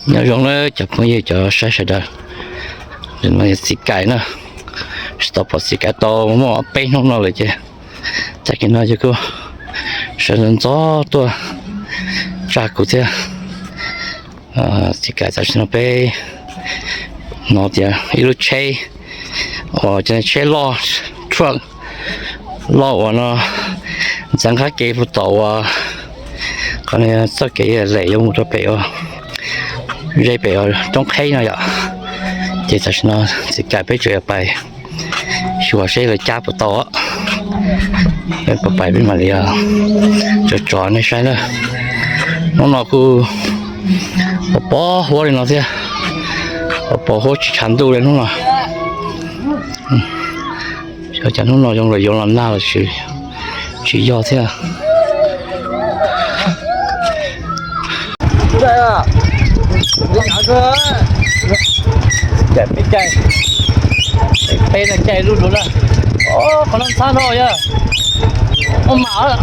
Nyob zoo na cov phooj ywg cov saib sawv daws, no yog txiv Kais na, tsis tau pom txiv Kais tau muaj peb hnub no lawm ces tag kis no ces kuj sawv ntxov ntxov tuaj tsa kuv thiab. Txiv Kais tam sim no peb hnov tias ib lub tsheb uas cov tsheb loj, truck loj uas no ntxeev qab kev puag tom uas qhov txoj kev lem yuav mus rau pem uas ze pem roob qheb no yom. Ces tam sim no txiv Kais peb tseem yuav pais xyuas seb lawv cab puas tau. Peb pais peb mam li tso tso nej saib na. Hnub no kuj pos pos huab li no thiab, pos pos huab tsis tshav ntuj li hnub no. Xyov cas hnub no zoo los yuav los nag los tsis yog thiab. Peb caij, peb no caij lub dua na. Qhov no ntxhab no yog ua mam.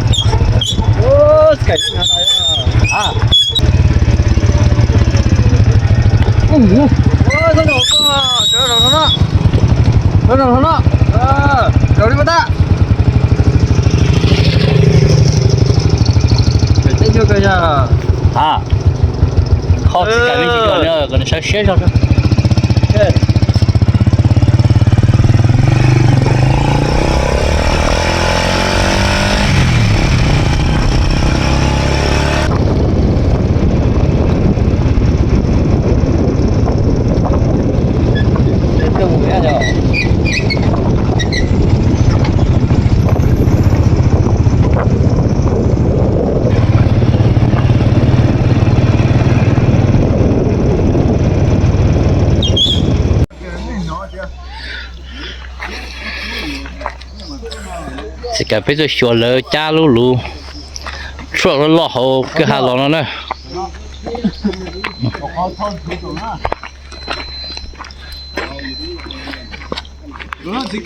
Kho txiv Kais me ntsis kom nws sawv siab zog. Txiv Kais peb tuaj xyuas lawv cab lub luv truck loj loj hauv kwj ha los no na. No ces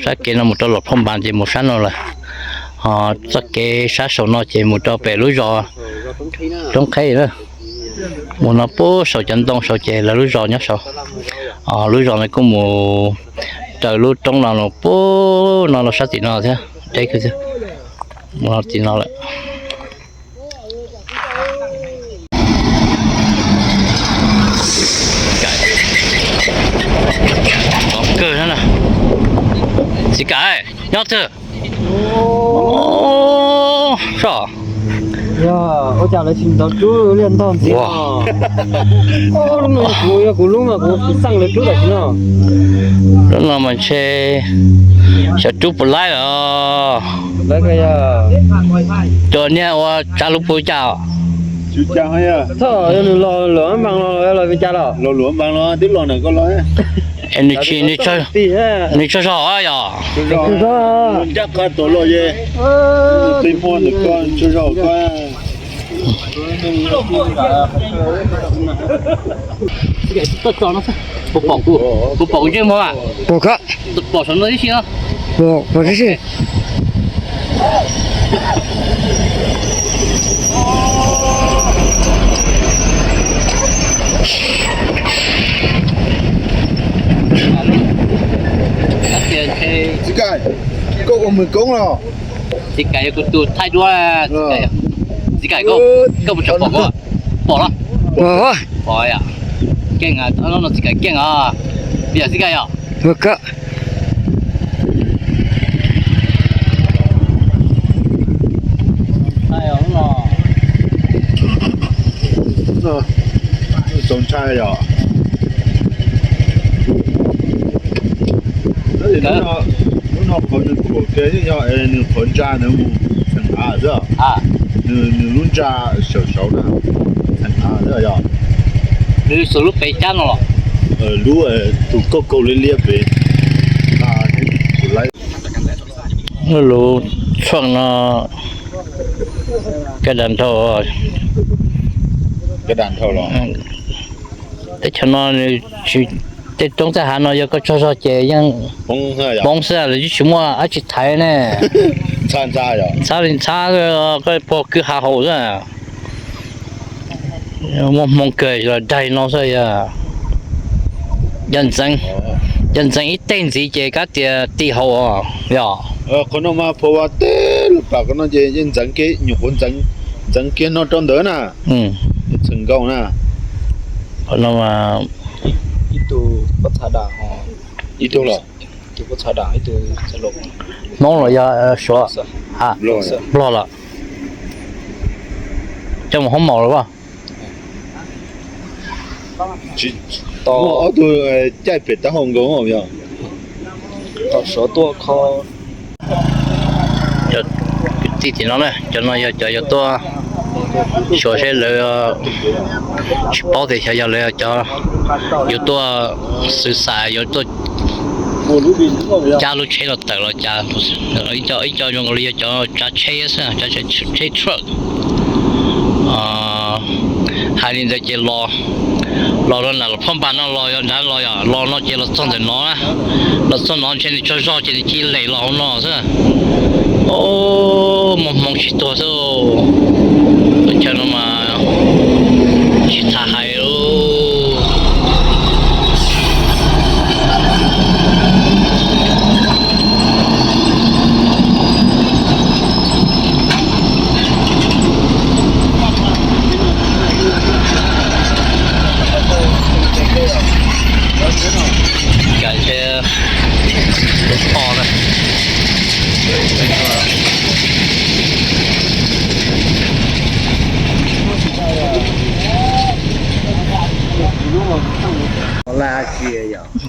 sab kev no mus rau Los Phoj Npas ces mus sab no lawm, ho txoj kev sab saum no ces mus rau pem lub zos Roob Qheb na. Mus no puag saum cov ntoo saud ces lawv lub zos nyob saud. Lub zos no kuj mus raws lub roob no los puag no los sab tim no thiab, deb kawg thiab. Mus no tim no lawm. Txiv Kais, nyob twg? Soj. Ua cas lawv tsis ntaus rub liaj ntog ntxiv no? Lub no yog kuv, yog kuv lub mas kuv xaj lawv rub tam sim no. Lub no mas ntshe xyov rub puas laib os. Cov niag ua tsav lub puas cas os? Thoj yog nws los luam npas los los li cas los? Los luam npas los twb los ntawm koj los. Nws tsis, nws tsaug zog yog. Ncaj qha tuaj los ye. Qi muag ntawm koj tsaug zog koj. Puas pom kuv, puas pom kuv ntsej muag? Pom koj. Pom saum no tib si no. Pom tib si. Txiv Kais, koj ua mws koob los? Txiv Kais yog kuv tus thaij duab. Txiv Kais, koj puas tseem pom kuv? Pom los? Pom yom. Keej no Txiv Kais keej os. Yog Txiv Kais yom. Txaus ntshai yom. Tab sis hnub no qhov nws thuam kiag yeej yog es nws qhov ntsa nws mus txheem av xwb. Nws lub ntsa saum saud na, txheem av xwb yog. Nws xuas lub pem cab no los? Lub tus kaug kaug liab liab pem. Lub lub tshuaj no kaj dam nrhau, kaj dam nrhau los. Teb chaws no nws tsis Tej roob tej hav no yog koj tsaug zog ces yeej poob xwb, lawv tsis muaj dab tsi thaiv ne. Ntxhab li ntxhab, koj puag kwj ha haus xwb. Muaj hmoo kawg los daig no xwb yog. Yog ntxeev ib teg ntxiv ces kab tias ti haus os yog. Qhov no mas pha ua teb lub pas qhov no ces yeej ntxeev kiag, nyuam qhuav ntxeev kiag no rau ntawd na. Txheem nkaus na. Qhov no mas ib tug los, Hmoob los yog Suav? Nplog los? Coj mus hoob maum los as? Ob tug caij pem taub hau nkaus yog. Tom Suav tuaj kho. Cov kwv tij tim no na, cov no yog cov yuav tuaj Suav seb lawv, tsis paub tias xyov yog lawv cov yuav tuaj xwv xas yuav tuaj cab lub tsheb los tawm los cas. Ib co zoo nkaus li yog cov tsav tsheb xwb, tsav tsheb truck. Hais li ntawd ces los, los rau nram Luas Phab Npas no los yog nrad los yog los no ces los txog ntawm no na. Los txog no ntshe nws tsaug zog ces nws cia li lem los hauv no xwb. Muaj hmoo tsis tuag xwb. Lub chaw no mas tsis txhob hais li.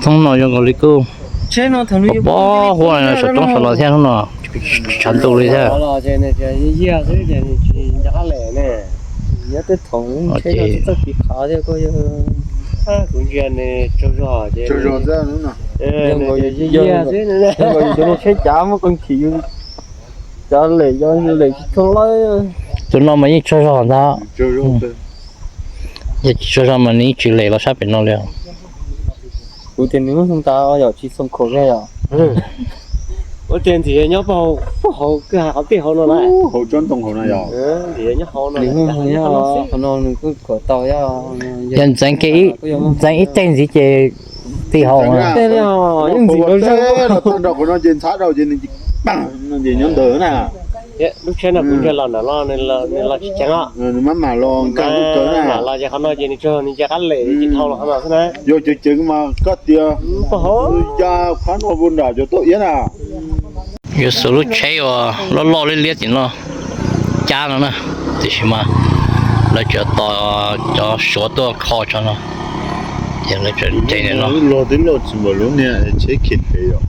Thoob no zoo nkaus li kuj pob huab saum roob saum los thiab, hnub no tshav ntuj li thiab. Tsheb cav muaj qee chim yus cov lem yog lem tsis tshua lawm. Tus no mas yeej tsaug zog ntag. Yog tsis tsaug zog mas nws yeej tsis lem los sab pem no li. Kuv tias nws muaj hmoo tas yom, tsis xoo khaum kiag yom. Ua tias ntxim nyob puag hauv kwj ha qhov pem hauv no na. Hauv tsob ntoo hauv no yog. Nws muaj hmoo nyob qhov no nws kuj khuam tau yog. Yog ntxeev ib teg ntxiv ces ti hauv. Tej li os, yeej ntxim nkaus zog. Los tag nrho qhov no ces ntxhab rau ces nws ces nyob ntawd na. Lub tsheb no kuv ntsia los nram no nws los tsis ceev os. Nws maj mam los nkag lub kawg na. Mam los ces qhov no ces nws tsuas nws nce qab lem tsis dhau los qhov no xwb na. Yog ceev ceev mas koj tias ya qhab no ua nram cov toj iab na. Yuav xuas lub tsheb uas loj loj liab liab tim no cab no na, tiam sis mas lawv tseem tos cov Suav tuaj kho tso no, ces lawv tseem nce no. Loj twb loj tsis npaum lub niag tsheb khiav pem yom.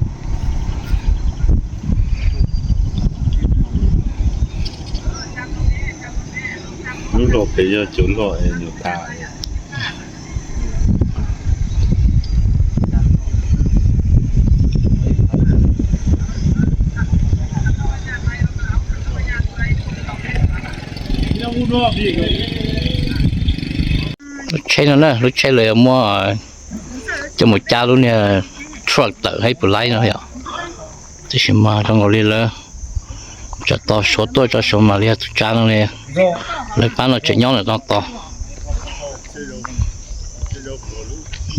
Lub loj pem yog cov loj es nyuam tas. Lub tsheb no na, lub tsheb lawv yuav muab coj mus cab lub niag truck tawm hais puas laib no yom. Tiam sis mas zoo nkaus li lawv tsam tos Suav tuaj tso Suav mam li yog tus tsav no li. Lawv pab no tseem nyob ntawm no tos.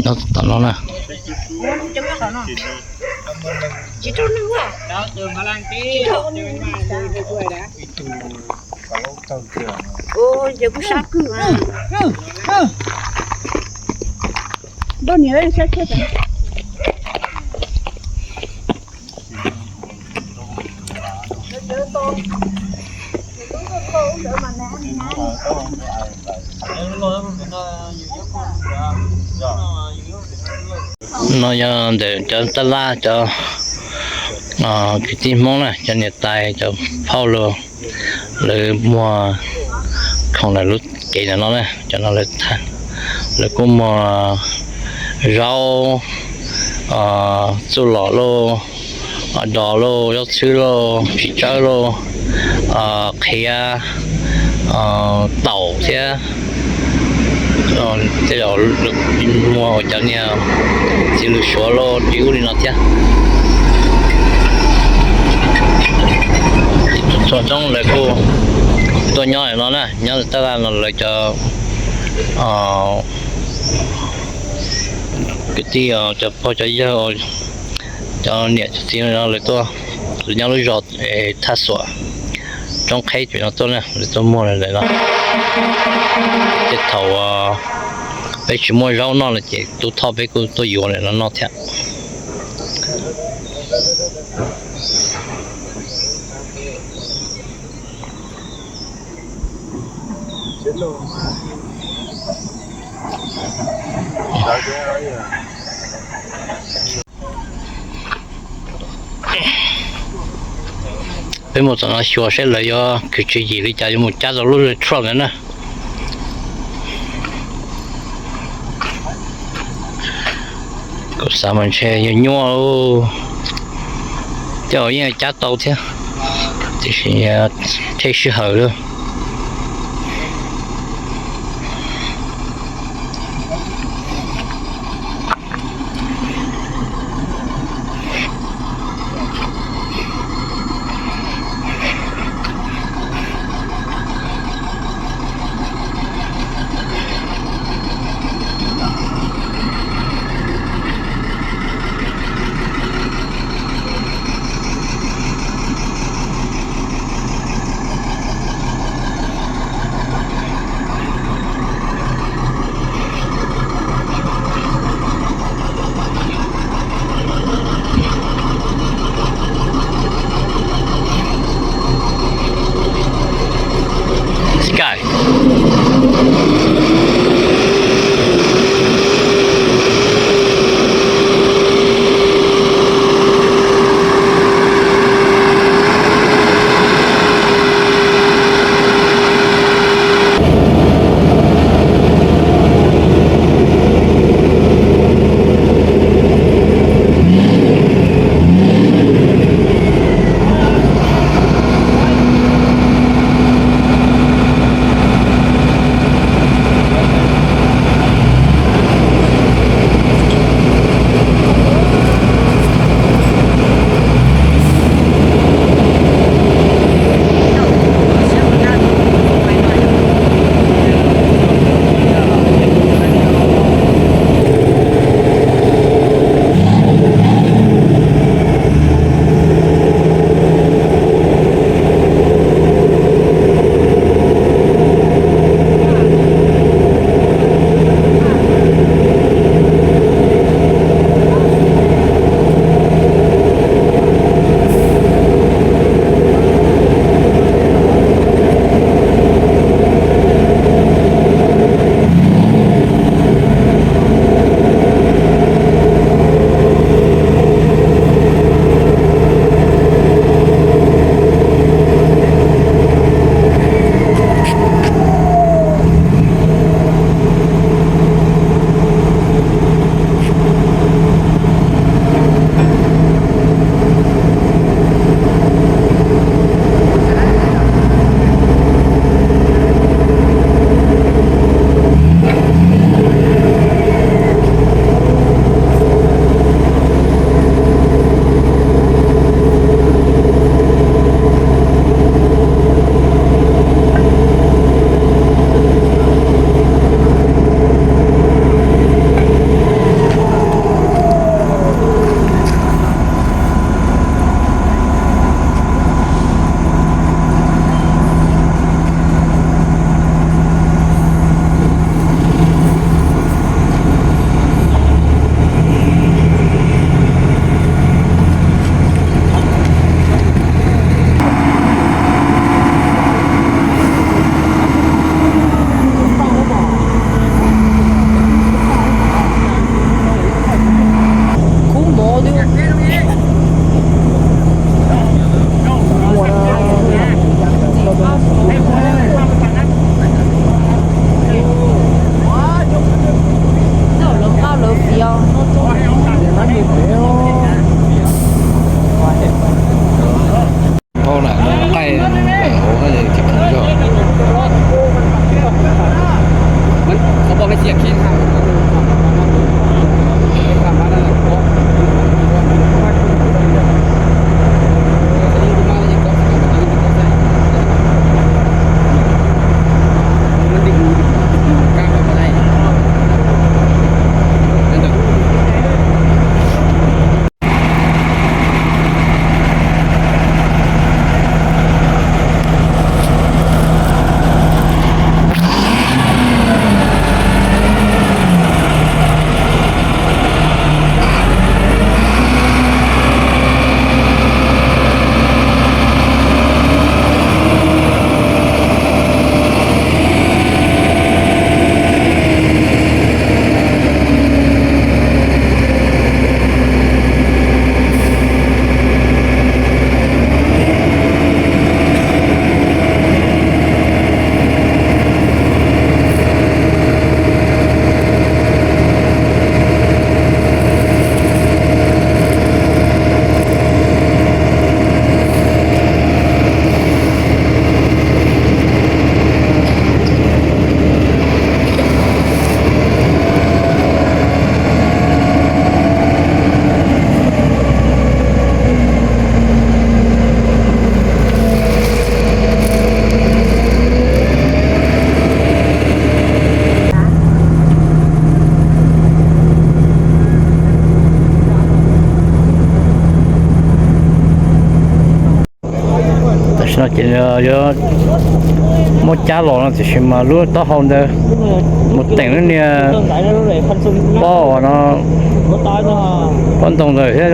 Nyob tom no na. No yog ntawm cov tab laj cov kwv tij Hmoob na, cov niam tais cov phauj los, lawv muag khoom ntawm lub kev ntawm no na, cov no lawv, lawv kuj muag zaub, txuj lom lauj, dos lauj, zaub txhwb lauj, txiv tsawb lauj, qhiav, taum thiab Tej zaum muaj cov niag txiv lws Suav los tib ub li no thiab. Txhua txhua roob lawv kuj tuaj nyob no na, nyob tab laj no lawv cov kwv tij, cov pog cov yawg, cov niam cov txiv no lawv tuaj, lawv nyob lub zos Thaj Xuam, roob Qheb Tuam no tuaj na, lawv tuaj muag ntawm no. Tej thaum peb tsis muaj zaub noj lawm ces Tub Thoj peb kuj tuaj yuav ntawm no noj thiab. Peb mus tom no xyuas saib lawv yuav khwv tswv yim li cas yuav mus cab tau lub truck ntawd na. Kuv xav mas ntshe yuav nyuaj, tej zaum yeej cab tau thiab, tiam sis thej sij hawm lawm. Hauv na, nqaij hauv no ces tsis khoom zog. Qhov pom peb Ces yuav muab cab los no tiam sis mas lub taub hau ntawd mus teem lub niag pob no, pob ntoo ntawd thiab,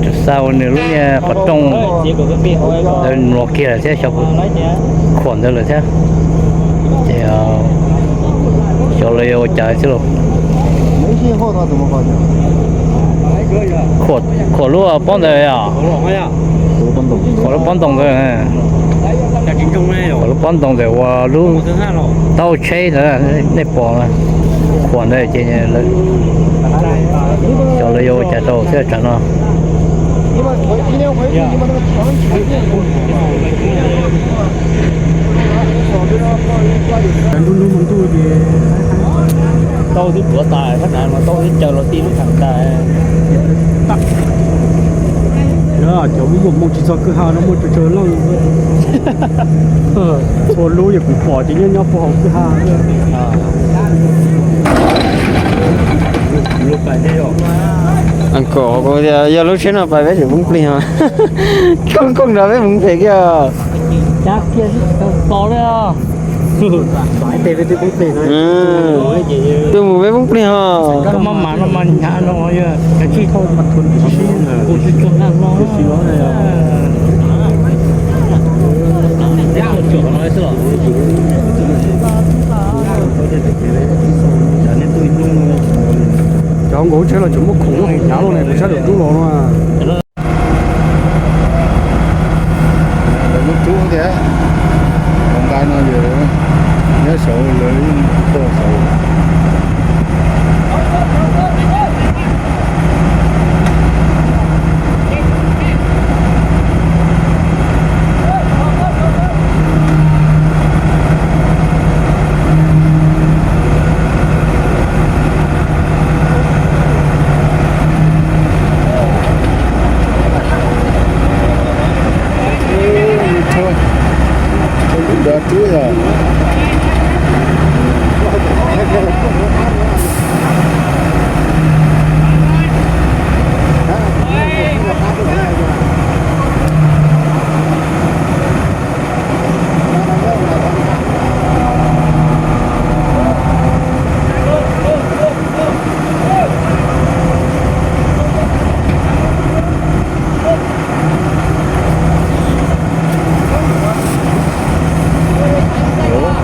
tseem xa ua nws lub niag qhov rooj ntawd los kiag lawm thiab, xyov khuam ntawd lawm thiab. Ces xyov lawv yuav ua cas thiab lauj. Khuam lub pob ntawd os. Khuam lub pob ntoo ntawd. Khuam lub pob ntoo ntawd ua lub taub hau tsheb ntawd, nej pom khuam ntawd ces xyov lawv yuav ua cas rau thiab tsam no. Tau twb tuav tas, sab na mas tau twb caw los ti lub thav tas. Cov lub mus moo tsis txog kwj ha no muaj tsawg tsawg leej. Txhua lub yog kuv pom ces nyob nyob puag hauv kwj ha. Kom yog lub tsheb no pais peb tseem poob plig os. Kooj kooj nrog peb mus phem kiag. Cab kiag tsis tau tos li. Tuaj mus peb poob plig os. Koj maj mam no mas hnyav no yog kav tsij thauj mas thua tsis tau nag no. Cov nkaus tsheb los tseem muaj khoom hnyav los ne, kuv sab daim rub los no. Lawv muab rub thiab, nqa no yog nyob saud lawv tuaj saud.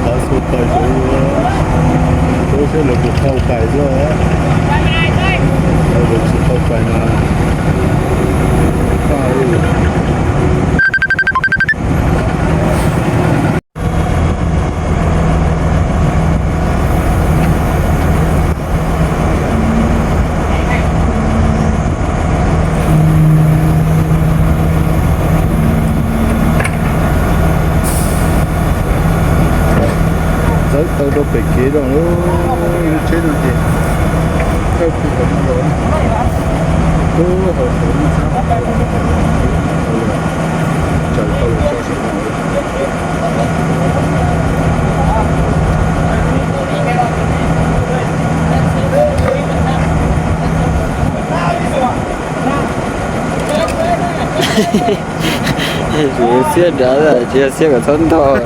Tav xu pais xyov, lub seb lawv puas tau pais xwb, lawv tsis tau pais mas faj li. Txawb tau rau pem kev rau lub tsheb no ces thawj pw kom no los, lub hauv paus no xwb, tsaws tau los tso sawv daws. Tsis yog xiab dav, tsis yog xiab kom txhob ntog.